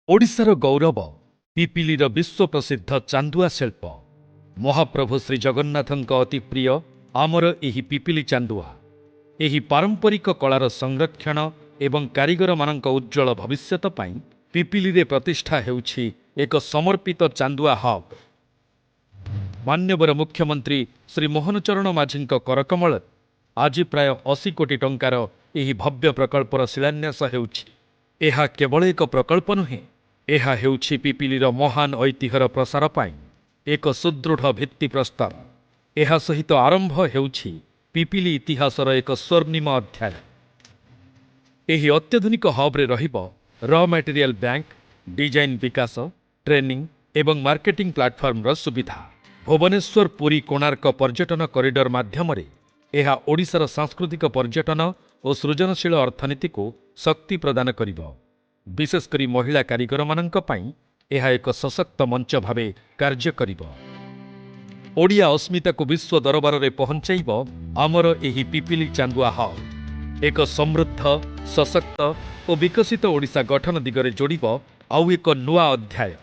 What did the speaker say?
ଓଡ଼ିଶାର ଗୌରବ ପିପିଲିର ବିଶ୍ୱପ୍ରସିଦ୍ଧ ଚାନ୍ଦୁଆ ଶିଳ୍ପ। ମହାପ୍ରଭୁ ଶ୍ରୀଜଗନ୍ନାଥଙ୍କ ଅତି ପ୍ରିୟ ଆମର ଏହି ପିପିଲି ଚାନ୍ଦୁଆ। ଏହି ପାରମ୍ପରିକ କଳାର ସଂରକ୍ଷଣ ଏବଂ କାରିଗରମାନଙ୍କ ଉଜ୍ଜ୍ୱଳ ଭବିଷ୍ୟତ ପାଇଁ ପିପିଲିରେ ପ୍ରତିଷ୍ଠା ହେଉଛି ଏକ ସମର୍ପିତ ଚାନ୍ଦୁଆ ହବ୍। ମାନ୍ୟବର ମୁଖ୍ୟମନ୍ତ୍ରୀ ଶ୍ରୀ ମୋହନ ଚରଣ ମାଝୀଙ୍କ କରକମଳରେ ଆଜି ପ୍ରାୟ 80 କୋଟି ଟଙ୍କାର ଏହି ଭବ୍ୟ ପ୍ରକଳ୍ପର ଶିଳାନ୍ୟାସ ହେଉଛି। ଏହା କେବଳ ଏକ ପ୍ରକଳ୍ପ ନୁହେଁ, ଏହା ହେଉଛି ପିପିଲିର ମହାନ ଐତିହ୍ୟର ପ୍ରସାର ପାଇଁ ଏକ ସୁଦୃଢ଼ ଭିତ୍ତିପ୍ରସ୍ତର। ଏହା ସହିତ ଆରମ୍ଭ ହେଉଛି ପିପିଲି ଇତିହାସର ଏକ ସ୍ୱର୍ଣ୍ଣିମ ଅଧ୍ୟାୟ। ଏହି ଅତ୍ୟାଧୁନିକ ହବ୍ରେ ରହିବ ର ମ୍ୟାଟେରିଆଲ ବ୍ୟାଙ୍କ, ଡିଜାଇନ ବିକାଶ, ଟ୍ରେନିଂ ଏବଂ ମାର୍କେଟିଂ ପ୍ଲାଟଫର୍ମର ସୁବିଧା। ଭୁବନେଶ୍ୱର ପୁରୀ କୋଣାର୍କ ପର୍ଯ୍ୟଟନ କରିଡର ମାଧ୍ୟମରେ ଏହା ଓଡ଼ିଶାର ସାଂସ୍କୃତିକ ପର୍ଯ୍ୟଟନ ଓ ସୃଜନଶୀଳ ଅର୍ଥନୀତିକୁ ଶକ୍ତି ପ୍ରଦାନ କରିବ। ବିଶେଷ କରି ମହିଳା କାରିଗରମାନଙ୍କ ପାଇଁ ଏହା ଏକ ସଶକ୍ତ ମଞ୍ଚ ଭାବେ କାର୍ଯ୍ୟ କରିବ। ଓଡ଼ିଆ ଅସ୍ମିତାକୁ ବିଶ୍ୱ ଦରବାରରେ ପହଞ୍ଚାଇବ ଆମର ଏହି ପିପିଲି ଚାନ୍ଦୁଆ ହବ୍। ଏକ ସମୃଦ୍ଧ, ସଶକ୍ତ ଓ ବିକଶିତ ଓଡ଼ିଶା ଗଠନ ଦିଗରେ ଯୋଡ଼ିବ ଆଉ ଏକ ନୂଆ ଅଧ୍ୟାୟ।